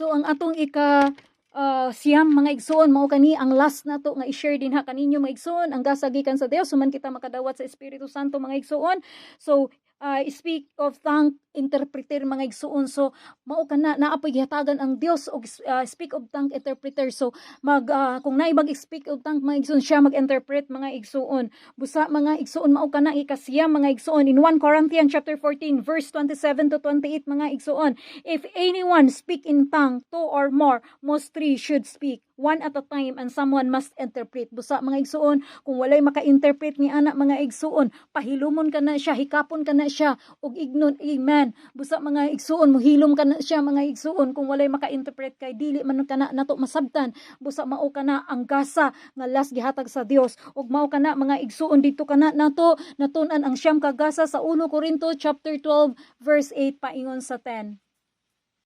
So ang atong ika siyam, mga igsoon, mao kani ang last nato nga i-share dinha kaninyo, mga igsoon, ang gasa gikan sa Dios human kita makadawat sa Espiritu Santo, mga igsoon. So speak of tongue interpreter, mga igsoon. So mao kana, naa poy gihatagan ang Dios og speak of tongue interpreter. So mag kung naay mag speak of tongue, mga igsoon, siya mag-interpret, mga igsoon. Busa, mga igsoon, mao kana ikasiyam, mga igsoon, in 1 Corinthians chapter 14 verse 27 to 28, mga igsoon: "If anyone speak in tongue, two or more, most three should speak one at a time, and someone must interpret." Busa, mga igsoon, kung walay maka-interpret ni ana, mga igsoon, pahilumon kana siya, hikapon kana siya ug ignon. Amen. Busa, mga igsoon, muhilom kana siya, mga igsoon, kung walay maka-interpret kay dili man kana nato masabtan. Busa mao kana ang gasa nga last gihatag sa Dios. Ug mao kana, mga igsoon, dito kana nato natun-an ang siyam ka gasa sa 1 Corinto chapter 12 verse 8 paingon sa 10.